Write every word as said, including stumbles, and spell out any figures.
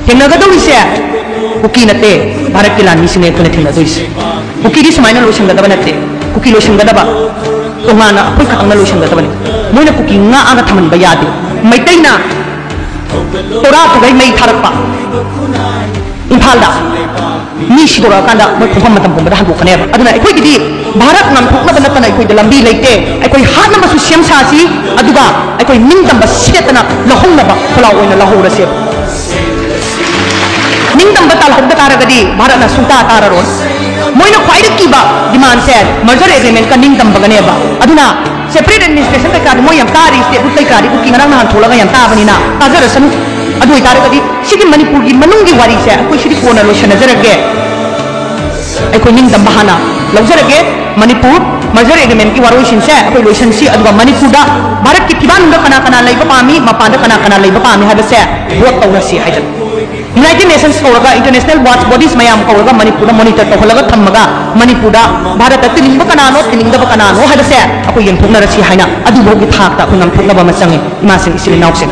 ꯊꯦꯡꯅꯒꯗꯧꯔꯤꯁꯦ ꯀꯨꯀꯤ ꯅꯠꯇꯦ, ꯚꯥꯔꯠꯀꯤ ꯂꯥꯟꯃꯤꯁꯤꯡꯅꯦ ꯑꯩꯈꯣꯏꯅ ꯊꯦꯡꯅꯗꯣꯏꯁꯦ꯫ ꯀꯨꯀꯤꯗꯤ ꯁꯨꯃꯥꯏꯅ ꯂꯣꯏꯁꯤꯟꯒꯗꯕ ꯅꯠꯇꯦ꯫ ꯀꯨꯀꯤ ꯂꯣꯏꯁꯤꯟꯒꯗꯕ ꯇꯣꯉꯥꯟꯅ ꯑꯩꯈꯣꯏ ꯈꯛꯇꯪꯅ ꯂꯣꯏꯁꯤꯟꯒꯗꯕꯅꯤ꯫ ꯃꯣꯏꯅ ꯀꯨꯀꯤ ꯉꯥꯛꯑꯒ ꯊꯝꯍꯟꯕ ꯌꯥꯗꯦ꯫ ꯃꯩꯇꯩꯅ ꯇꯣꯔꯥ ꯄꯨꯈꯩ ꯃꯩ ꯊꯥꯔꯛꯄ ꯏꯝꯐꯥꯜꯗ ꯃꯤ ꯁꯤꯗꯣꯔꯛꯑꯀꯥꯟꯗ ꯃꯣꯏ ꯈꯣꯡꯐꯝ ꯃꯇꯝ ꯄꯨꯝꯕꯗ ꯍꯟꯗꯣꯛꯀꯅꯦꯕ꯫ ꯑꯗꯨꯅ ꯑꯩꯈꯣꯏꯒꯤꯗꯤ ꯚꯥꯔꯠ ꯉꯥꯛꯊꯣꯛꯅꯕ ꯅꯠꯇꯅ ꯑꯩꯈꯣꯏꯗ ꯂꯝꯕꯤ ꯂꯩꯇꯦ꯫ ꯑꯩꯈꯣꯏ ꯍꯥꯠꯅꯕꯁꯨ ꯁꯦꯝ ꯁꯥꯁꯤ, ꯑꯗꯨꯒ ꯑꯩꯈꯣꯏ ꯅꯤꯡꯇꯝꯕ ꯁꯦꯠꯇꯅ ꯂꯧꯍꯧꯅꯕ ꯈꯣꯜꯂꯥꯎ ꯑꯣꯏꯅ ꯂꯧꯍꯧꯔꯁꯦꯕ꯫ ꯅꯤꯡꯇꯝꯕ ꯇꯥꯜꯍꯧꯗ ꯇꯥꯔꯒꯗꯤ ꯚꯥꯔꯠꯅ ꯁꯨꯡꯇꯥ ꯇꯥꯔꯔꯣꯏ꯫ ꯃꯣꯏꯅ ꯈ꯭ꯋꯥꯏꯗꯒꯤ ꯀꯤꯕ demandꯁꯦ merger agreementꯀ ꯅꯤꯡꯇꯝꯕꯒꯅꯦꯕ꯫ ꯑꯗꯨꯅ separate administration ꯀꯩꯀꯥꯗꯤ ꯃꯣꯏ ꯌꯥꯝ ꯇꯥꯔꯤ, statehood ꯀꯩꯀꯥꯗꯤ ꯀꯨꯀꯤ ꯉꯔꯥꯡ ꯅꯍꯥꯟ ꯊꯣꯛꯂꯒ ꯌꯥꯝ ꯇꯥꯕꯅꯤꯅ ꯇꯥꯖꯔꯁꯅꯨ꯫ ꯑꯗꯨ ꯑꯣꯏꯇꯥꯔꯒꯗꯤ ꯁꯤꯒꯤ ꯃꯅꯤꯄꯨꯔꯒꯤ ꯃꯅꯨꯡꯒꯤ ꯋꯥꯔꯤꯁꯦ ꯑꯩꯈꯣꯏ ꯁꯤꯗꯤ ꯀꯣꯟꯅ ꯂꯣꯏꯁꯤꯟꯅꯖꯔꯒꯦ꯫ ꯑꯩꯈꯣꯏ ꯅꯤꯡꯇꯝꯕ ꯍꯥꯟꯅ ꯂꯧꯖꯔꯒꯦ꯫ ꯃꯅꯤꯄꯨꯔ merger agreementꯀꯤ ꯋꯥꯔꯣꯏꯁꯤꯟꯁꯦ ꯑꯩꯈꯣꯏ ꯂꯣꯏꯁꯤꯟꯁꯤ, ꯑꯗꯨꯒ ꯃꯅꯤꯄꯨꯔꯗ ꯚꯥꯔꯠꯀꯤ ꯐꯤꯕꯥꯛꯅꯨꯡꯗ ꯀꯅꯥ ꯀꯅꯥ ꯂꯩꯕ ꯄꯥꯝꯃꯤ, ꯃꯄꯥꯟꯗ ꯀꯅꯥ ꯀꯅꯥ ꯂꯩꯕ ꯄꯥꯝꯃꯤ ꯍꯥꯏꯕꯁꯦ vote ꯇꯧꯅꯁꯤ ꯍꯥꯏꯗꯅ꯫ United Nations ꯀꯧꯔꯒ, international watch bodies ꯃꯌꯥꯝ ꯀꯧꯔꯒ ꯃꯅꯤꯄꯨꯔꯗ monitor ꯇꯧꯍꯜꯂꯒ ꯊꯝꯃꯒ ꯃꯅꯤꯄꯨꯔꯗ ꯚꯥꯔꯠꯇ ꯇꯤꯟꯅꯤꯡꯕ ꯀꯅꯥꯅꯣ, ꯇꯤꯟꯅꯤꯡꯗꯕ ꯀꯅꯥꯅꯣ ꯍꯥꯏꯕꯁꯦ ꯑꯩꯈꯣꯏ ꯌꯦꯡꯊꯣꯛꯅꯔꯁꯤ ꯍꯥꯏꯅ ꯑꯗꯨꯐꯥꯎꯒꯤ ꯊꯥꯛꯇ ꯑꯩꯈꯣꯏ ꯉꯥꯡꯊꯣꯛꯅꯕ ꯑꯃ ꯆꯪꯉꯤ, ꯏꯃꯥꯁꯤꯡ, ꯏꯆꯤꯜ ꯏꯅꯥꯎꯁꯤꯡ꯫